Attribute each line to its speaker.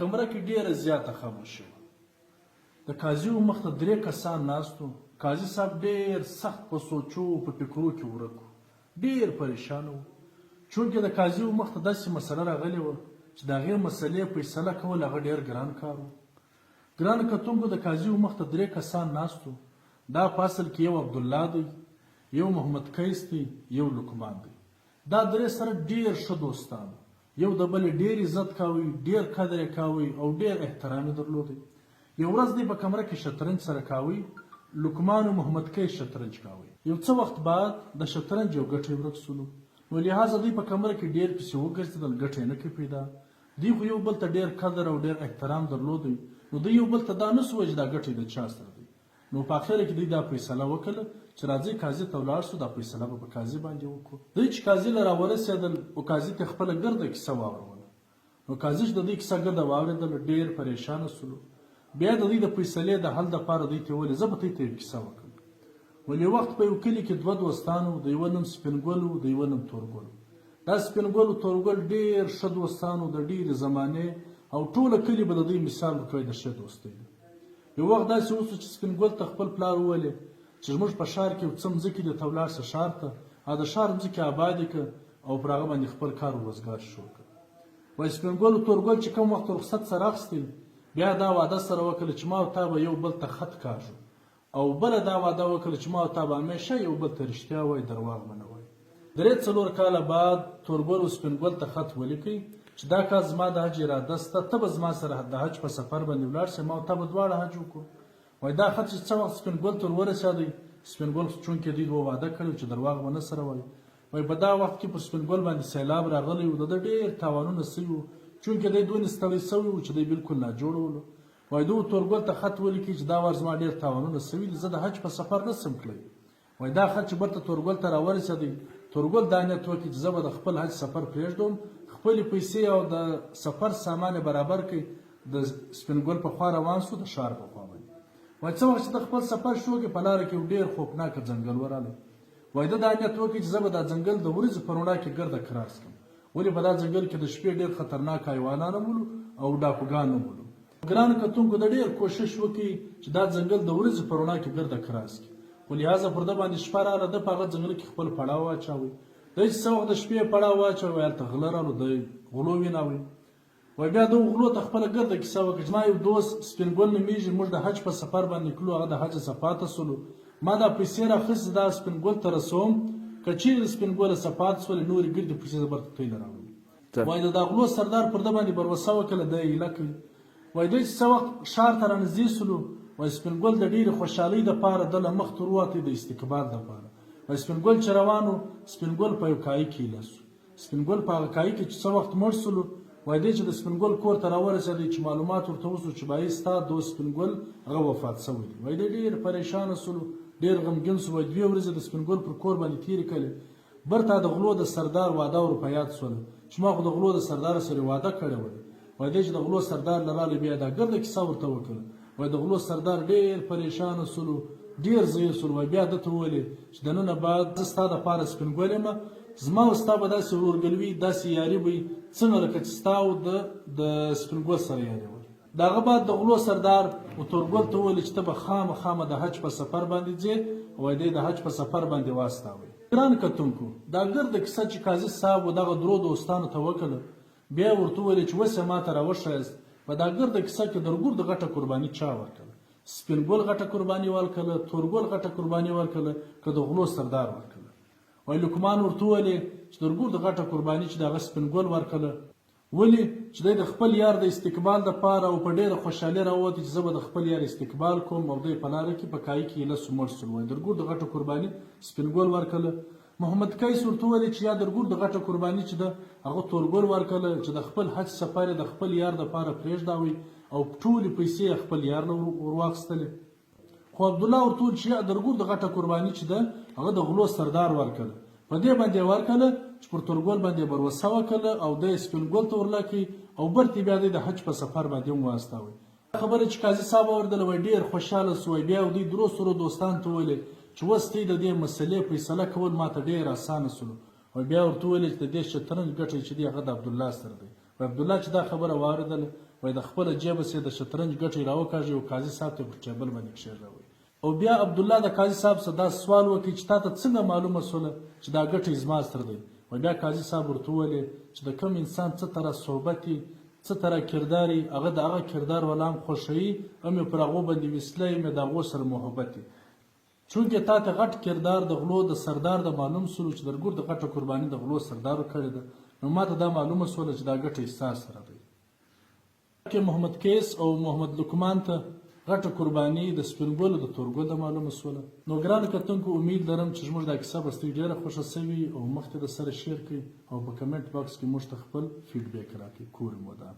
Speaker 1: کمره کې ډېره زیاته خاموشي وه. د قاضي و مخ ته درې کسان ناست وو. قاضي صاحب ډېر سخت په سوچو او په فکرو کې ورک و. ډېر پریشانه و. چونکې د قاضي و مخ ته داسې مسله راغلې وه چې د هغې مسلې فیصله کول هغه ډېر ګران کار و. ګرانو کتونکو د قاضي و مخ ته درې کسان ناست وو. دا په اصل کې یو عبدالله دی، یو محمد قیس دی، یو لقمان دی. دا درې سره ډېر ښه دوستان وو. یو د بل ډېر عزت کاوی، ډېر قدر یې کاوی او ډېر احترام یې درلودی. یو ورځ دوی په کمره کې شطرنج سره کاوی، لقمان او محمد قیس شطرنج کاوی. یو څه وخت بعد د شطرنج یو ګټی ورک شولو، نو لهذا دوی په کمره کې ډېر پسې وګرځېدل، ګټه یې نه کړې پیدا. دوی خو یو بل ته ډېر قدر او ډېر احترام درلودی، نو دوی یو بل ته دا نه شو ویل چې دا ګټی د چا سره دی. نو په اخره کې دوی دا فیصله وکړه چې راځئ قاضي ته ولاړ شو، دا فیصله به په قاضي باندې وکړو. دوی چې قاضي له راورسېدل او قاضي ته خپله ګرده کیسه واوروله، نو قاضي چې د دوی کیسه ګرده واورېدله ډېر پریشانه شولو. بیا د دوی د فیصلې د حل دپاره دوی ته وویل، زه به تاسو ته یو کیسه وکړم. ولې وخت په یو کلي کې دوه دوستان وو، د یوه نوم سپین ګل و، د یوه نوم تور ګل و. دا سپین ګل او تور ګل ډېر ښه دوستان وو، د ډېرې زمانې او ټوله کلي به د دوی مثال ورکوی د ښې دوستۍ. یو وخت داسې وشو چې سپین ګل ته خپل پلار وویلې چې زموږ په ښار کې یو څه مځکې دي، ته ولاړ شه ښار ته او د ښار مځکې آبادې که او پر هغه باندې خپل کار او روزګار شروع کړه. وایي سپین ګل او تور ګل چې کوم وخت رخصت سره اخیستی، بیا دا وعده سره وکړه چې ما او تا به یو بل ته خط کاږو او بله دا وعده وکړه چې ما او تا به همیشه یو بل ته رښتیا وایو، درواغ به نه وایو. درې څلور کاله بعد تور ګل و سپین ګل ته خط ولیکی چې دا کال زما د حج اراده سته، ته به زما سره د حج په سفر باندې ولاړ شې، ما او تا به دواړه حج وکړو. وایي دا خط چې څه وخت سپین ګل ته ورورسېدی، سپین ګل چونکې دوی دوه وعده کړې وه چې درواغ به نه سره وایي، وایي په دا وخت کې پر سپین ګل باندې سیلاب راغلی و، د ده ډېر تاوانونه سوي وو، چونکې دی دونې ستړی سوی و چې دی بلکل ناجوړ ولو. وایي دوه تورګل ته خط ولیکي چې دا وار زما ډېر تاوانونه سوي دي، زه د حج په سفر نه سم تللی. وایي دا خط چې برته تورګل ته راورسېدی، تورګل دا نیت وکړي چې زه به د خپل حج سفر پرېږدوم، خپلې پیسې او د سفر سامان یې برابر کړي، د سپین ګل په خوا روان سو، د ښار په خوا باندې. وایي څه وخت چې ده خپل سفر شروع کړي، په لاره کې یو ډېر خوفناکه ځنګل ورغلی. وایي ده دا نیت وکړي چې زه به دا ځنګل د ورځې په رڼا کې ګرده کراس کړم، ولې په دا ځنګل کې د شپې ډېر خطرناک حیوانان هم ولو او ډاکوګان هم ولو. ګرانو کتونکو ده ډېر کوشش وکړي چې دا ځنګل د ورځې په رڼا کې ګرده کراس کړي، خو لهذا پر ده باندې شپه راغله، ده په هغه ځنګله کې خپل پړاو واچاوی. دی چې څه وخت د شپې پړاو واچاوی، هلته غله رالو، دی غلو ویناوی. وایي بیا دغو غلو ته خپله ګرده کیسه وکړه چې زما یو دوست سپین ګل نومېږي، موږ د حج په سفر باندې تلو، هغه د حجه څخه پاته شولو، ما دا پیسې راخیستې، دا سپین ګل ته رسوم، که چېرې د سپین ګله څه پاته شولې نورې ګردې پیسې زه برته تیله راوړم. وایي د دا غلو سردار پر ده باندې بروسه وکړه، دی یې ایله کړ. وایي دوی چې څه وخت ښار ته رانږدې شولو، وایي سپین ګل د ډېرې خوشحالۍ دپاره ده له مخ تر ووتی د استقبال دپاره. وایي سپین ګل چې روان و، سپین ګل په یو کای کې ایله شو. سپین ګل په هغه کای کې چې څه وخت مړ شولو، وایي دی چې د سپین ګل کور ته راورسېدی چې معلومات ورته وشو چې بایي ستا دوست سپین ګل هغه وفات شوی دی. وایي دی ډېر پریشانه شولو، ډېر غمګین شو. وایي دوې ورځې د سپین ګل پر کور باندې تېرې کړې، برتا د غلو د سردار وعده ور په یاد شوله چې ما خو د غلو د سردار سره وعده کړې وه. وایي دی چې د غلو سردار له رالی بیا دا ګرده کیسه ورته وکړه. وایي د غلو سردار ډېر پریشانه شولو، ډېر زهیر شولو. وایي بیا ده ته وویلې چې د ننه بعد زه ستا دپاره سپین ګل یم، زما او ستا به داسې ورورګلوي، داسې یاري به وي څنګه لکه چې ستا او د د سپین ګل سره یاري وه. د هغه بعد د غلو سردار و تورګل ته وویل چې ته به خامخامه د حج په سفر باندې ځې او دی د حج په سفر باندې واستاوی. ګران کتونکو! دا ګرده کیسه چې قاضي صاحب و دغه درو دوستانو ته وکړه، بیا یې ورته وویل چې اوس یې ماته راوښیاست، په دا ګرده کیسه کې درګرد غټه قرباني چا ورکړه؟ سپین ګل غټه قرباني ورکړه، تور ګل غټه قرباني ورکړه که د غلو سردار ورکړه؟ وایي لقمان ورته وویل چې درګرد غټه قرباني چې د هغه سپین ګل ورکړه، ولي چې دی د خپل یار د استقبال د پاره او په ډېره خوشحالي راووت چې زه به د خپل یار استقبال کوم او دی په لاره کې په کای کې ایله سو مړ سول. وایي درګور د غټه قرباني سپین ګل ورکړله. محمد قیس ورته وویل چې یا درګور د غټه قرباني چې ده هغه تورګل ورکړله چې د خپل حج سفر یې د خپل یار د پاره پرېږداوی او ټولې پیسې یې خپل یار له ورواخیستلې. خو عبدالله ورته وویل چې یا درګور د غټه قرباني چې ده هغه د غلو سردار ورکړله، په دې باندې یې ورکړله چې پر تورګل باندې یې بروسه وکړله او دی یې سپین ګل ته ورلکړي او برتې بیا دی د حج په سفر باندې هم واستاوی. دا خبره چې قاضي صاحب واورېدله وایي ډېر خوشحاله شو، وایي بیا یې دوی درو سرو دوستانو ته وویلې چې اوس تئ د دې مسلې فیصله کول ماته ډېر اسانه شولو، وایي بیا ورته وویلې چې د دې شطرنج ګټی چې دی هغه د عبدالله سره دی. وایي عبدالله چې دا خبره واورېدله وای د خپله جیبه څخه د شطرنج ګټی راوکاږی او قاضی صاحب ته یې پر ټیبل باندې کښیږاوی. او بیا عبدالله د قاضی صاحب څخه دا سوال وکړ چې تاته څنګه معلومه شوله چې دا ګټی زما سره دی؟ وای بیا قاضی صاحب ورته وویل چې د کوم انسان څه طرح صحبت وي څه طرح کردار وي هغه د هغه کردار والا هم خوښوي هم یې پر هغو باندې وسله هم یې د هغو سره محبت وي. چونکه تاته غټ کردار د غلو د سردار د معلوم سولو چې درګور د غټه قرباني د غلو سردارو کړې ده نو ماته دا معلومه سوله چې دا ګټه ستا سره دی. کې محمد قیس او محمد لقمان ته غټه قرباني د سپین ګل او د تور ګل د معلومه سوله. نو ګرانو کتونکو امید لرم چې زموږ دا کیسه به ستاسو ډیره خوښه سوي او مخته د سره شیر کړئ او په کمنټ باکس کې موږ ته خپل فیډبیک راکړئ. کور مو ودان.